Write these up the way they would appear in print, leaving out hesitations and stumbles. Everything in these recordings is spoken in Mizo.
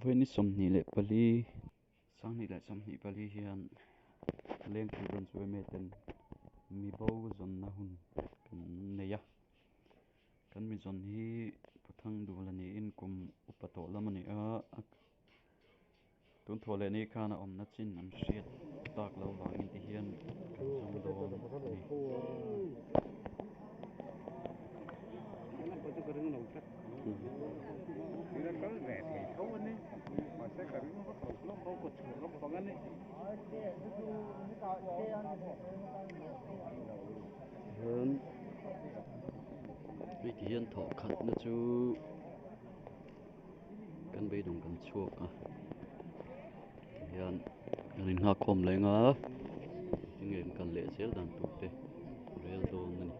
Vawiin 24 2024 hian Lengpui Branch yma ten mibo zawnna hun kan nei a, kan mi zawn hi Pu Thangdula niin kum upa tawh lam a ni a, tun thawh leh ni khan a awmna chin an hriat tak lo vangin ti hian kan zawng dawn a ni. Hian hei ti hian thawh khatna chu kan beidawng kan chhuak a tihian kan innghak khawm leng a enge an kal leh zel dan tur te rel dawn a ni.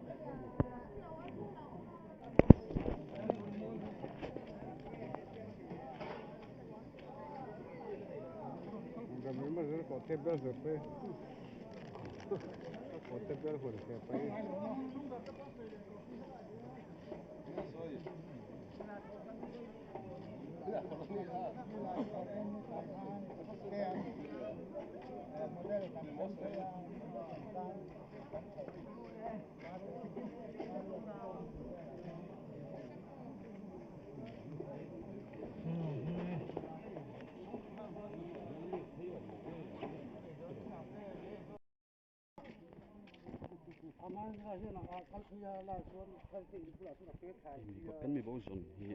Kan mi bo zawn hi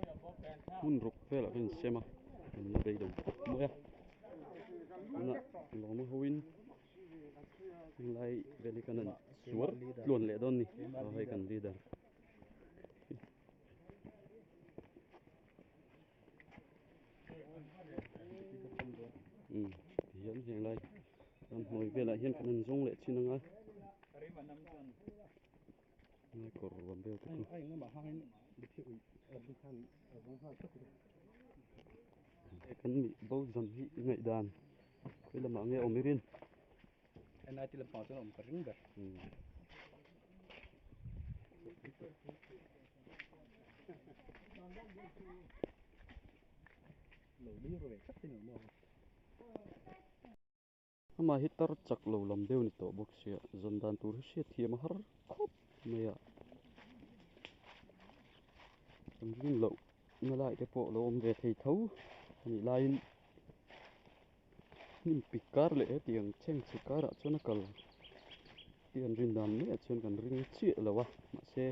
hmun ruk velah kan insem a kan la beidawng khawp mai a tunah lawma hoin henglai vel hi kan han suar tluan leh dawn a ni aw hei kan leader. Tihian heng lai ramhnuai velah hian kan han zawng leh thin ang a lai kawr lam vel te khu kan nih bo zan hi ngaihdan khawi lamah nge awm i rin. NIT lampang chuan awm ka ring ber. Lo lir ve tlat in awm a. Amah hi tar chak lo lam deuh a ni tawh bawk sia, zawn dan tur hi hriat thiam a har khawp mai a. Kan rin loh na lai te pawh lo awm ve thei tho a nih laiin. Hnim pik kar leh hetiang chheng chhe karah chuan a kal tih an rin dan maiah chuan kan ring chiah lo a mahse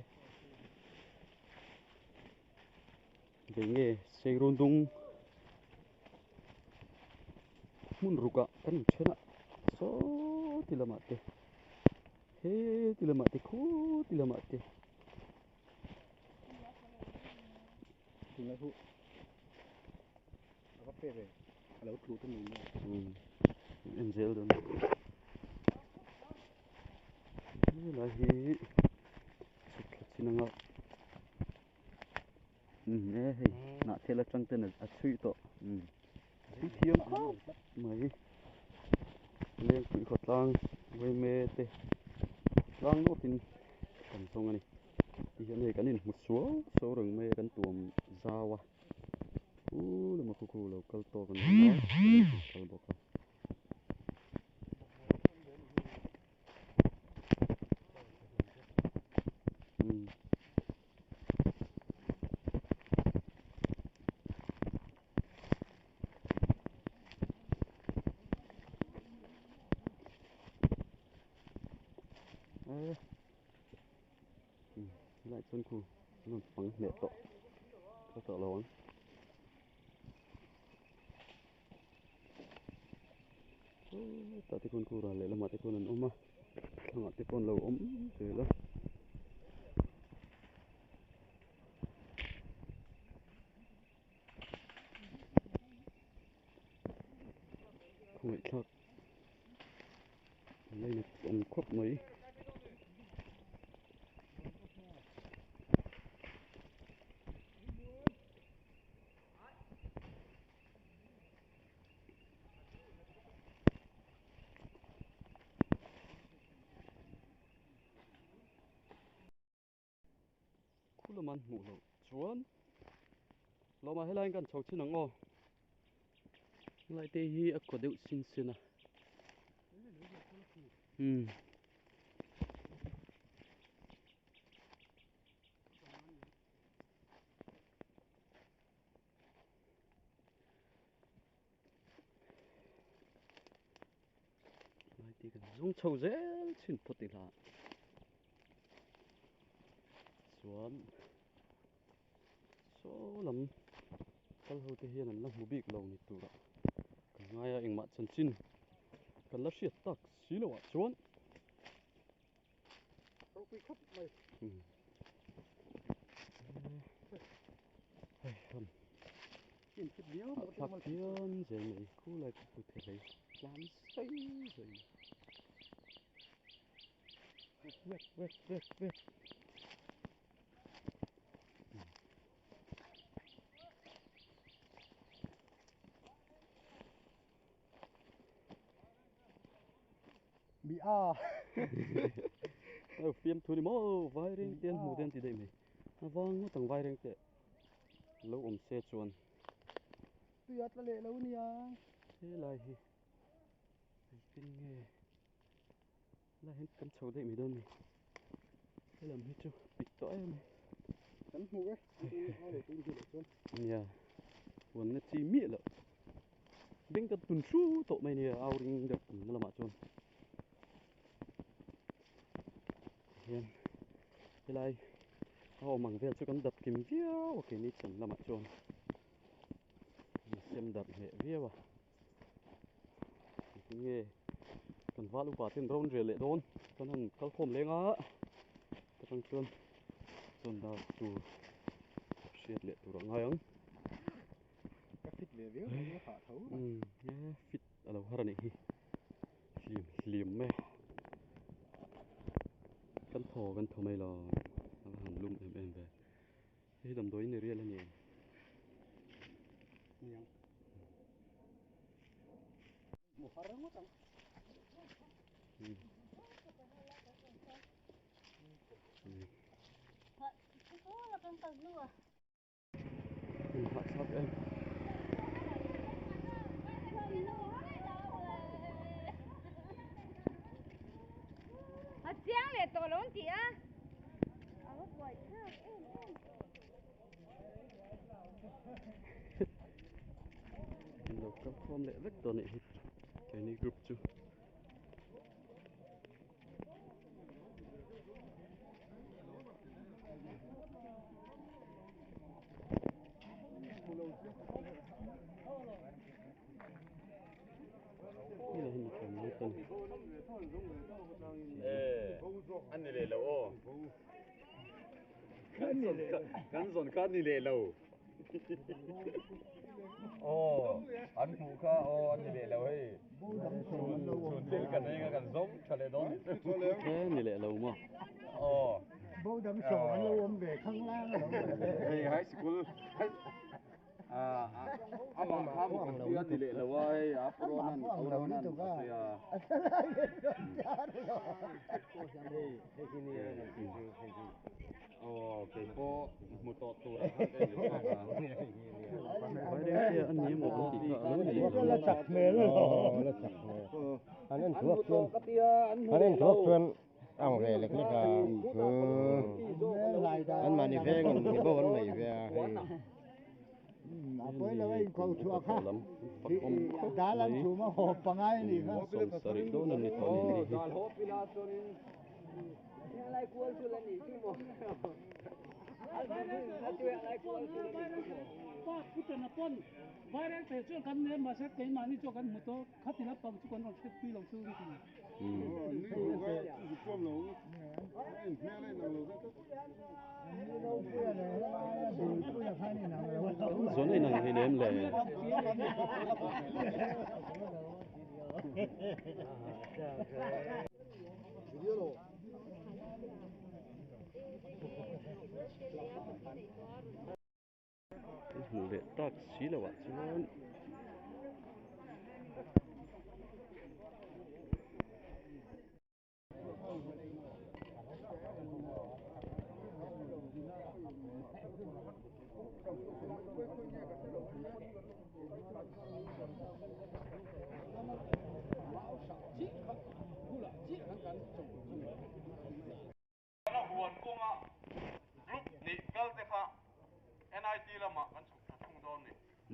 eng nge seirun dung hmun rukah kan inthen a saw ti lamah te he ti lamah te khu ti lamah te. En zel dawn helai hi chhuk thla chin anga umm e hei hnah thel atang ten a chhuih tawh umm chhui thiam khawp mai lengpui khawtlang vawime te tlang nawtin kan zawng a ni tihian hei kan inhmu suau suau reng mai a kan tuam zau a. Pu lama khu khu lo kal tawk an awm a an kal bawk a. Um. Eh. Helai chuan khu an rawn fang hneh tawh ka tawh lo ang. Tah te khuan khu ral lehlamah te khuan an awm a thlangah te pawh an lo awm zel a. Khawngaihthlak Lainat awm khawp mai. Khu lam an hmuh loh chuan lawmah helaiin kan chho thin ang aw. Lai te hi a kaw deuh sin sin a. Umm. Lai te kan zawng chho zel chhin phawt ila. Chuan saw lam kal ho te hian an la hmu bik lo ni turah ka ngai a engmah chanchin kan la hriat tak si loh ah chuan Ropui khawp mai. Hei ham thlak phian zel mai khulai pawh chu thei tlan sei sei vek vek vek vek. Mi a. Ờ fiam thu ni maw vai reng te an hmu te an ti daih mai. A vang ngawt ang vai reng te lo awm se chuan. Tui a tla leh lo nia. Helai hi engtin nge Helai hian kan chho daih mai dawn a ni. Helam hi chu pik tawh em a. Kan hmu e. Nia huanna chi miah loh. Beng kan tun hru tawh mai nia au ring deuh awmna lamah chuan. Hian helai a awm ang vel chu kan dap kim viau a keini chan lamah chuan. Sem darh hneh viau a. Engtin nge kan val upa ten rawn rel leh dawn kan han kal khawm leng a atang chuan chuan dar tur hriat leh tur a ngai ang. Ka fit ve viau mai a hah tho mai. Umm e fit a lo har a nih hi hlim hlim mai kan thaw kan thaw mai lo a va han lum em em ve hei hi damdawiin area la ni em? Niang. Mu har ngawt ang. Hahthlak em. A chiang leh tawh lo an ti a. A va buai thlak em em. An lo kal khawm leh vek tawh anih hi keini group chu. An ni leh lo aw. Kan zawn kha an ni leh lo. Aw an hmuh kha aw an ni leh lo hei. Chhun thil kan ei nga kan zawng tha leh dawn. E ni leh lo maw. Aw. Bo dang sawm an lo awm ve khang lang a lo. Hei high school Amah kha maw kan tui a ni leh lo a hei a purawn an urawn an a sawi a. Aw kei pawh hmu tawh tur ang khan ka inru chhuak a. Vairengte a ni emaw an tih kha a lo ni leh lo. La chak hmel alawm. La chak hmel. An en thuak chuan an en thuak chuan ang ve lek lek a. An mahni veng an ni bo an nei ve a hei. A pawi lo a inko chhuah kha dal an chhum a hawp pangai a nih kha. Sawmsarih dawn an ni tawh a ni hi. Zawn a inang hleinem le. Kan hmuh leh tak si loh ah chuan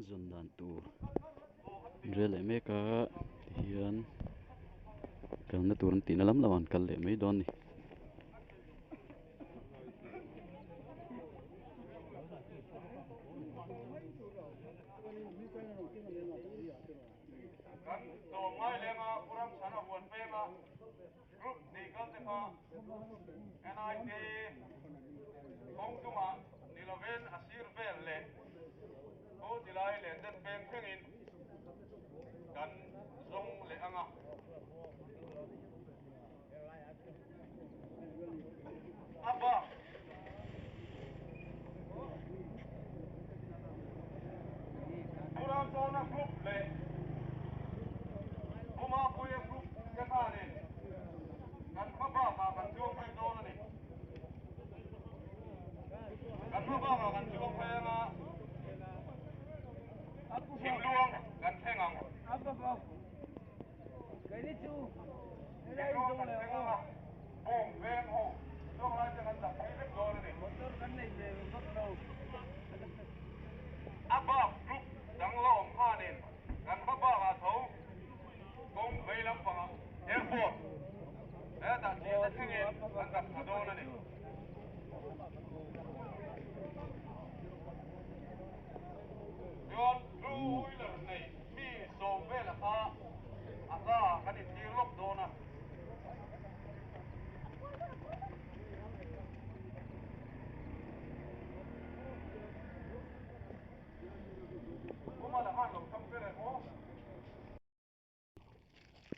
Zawn dan tur rel leh mek a tihian kalna tur an tihna lam lamah an kal leh mai dawn a ni.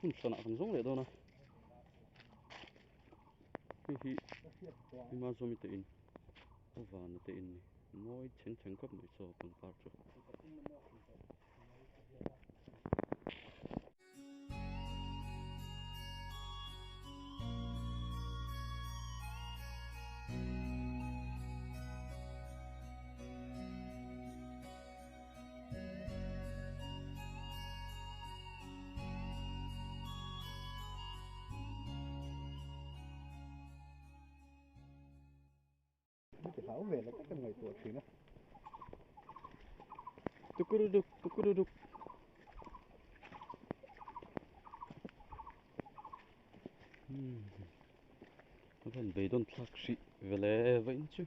Hmun hranah kan zawng leh dawn a hei hi hima zawmi te in a vana te in mawi chheng chheng khawp mai saw pangpar chu. Tukuruduk tukuruduk hmm a van beidawn thlak hrih vele vawiin chu.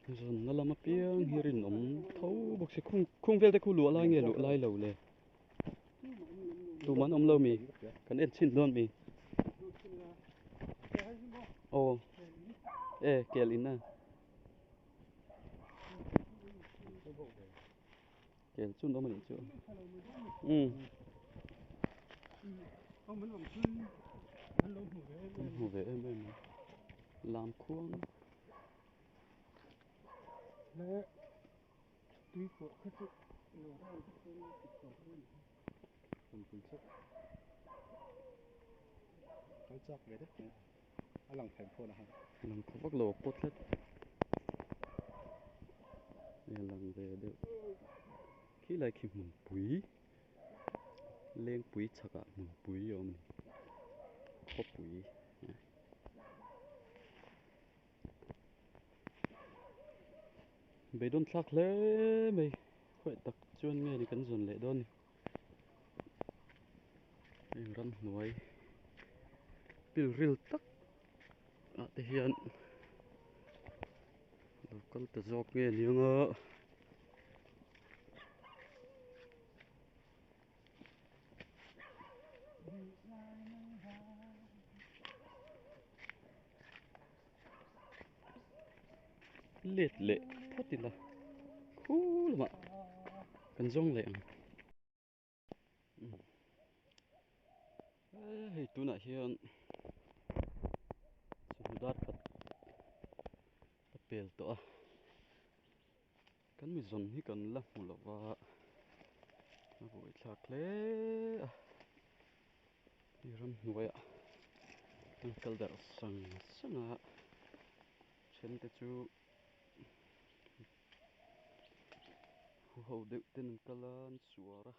Zawnna lam apiang hi rinawm tho bawk si khung khung vel te khu luah lai nge luah lai lo le tumah an awm lo mi kan en chhin dawn mi aw e kel in a kel chu an awm a nih chu umm an hmu ve em em a lam khuang. Lang khaw vak lo a pawt tlat a lang ve deuh khilai khi hmunpui lengpui chhakah hmunpui a awm a ni khawpui. Beidawn thlak hle mai khawi tak chuan nge ni kan zawn leh dawn ni heng ramhnuai pilril tak ah te hian lo kal ta zawk nge ni anga. Let leh phawt ila khu lamah kan zawng leh ang hei tunah hian chawhnu dar khat a pel tawh a kan mi zawn hi kan la hmu lo va a buaithlak hle a. Hei ramhnuaiah an kal darh sang sang a then te chu hu ho deuh ten an kal a an suar a.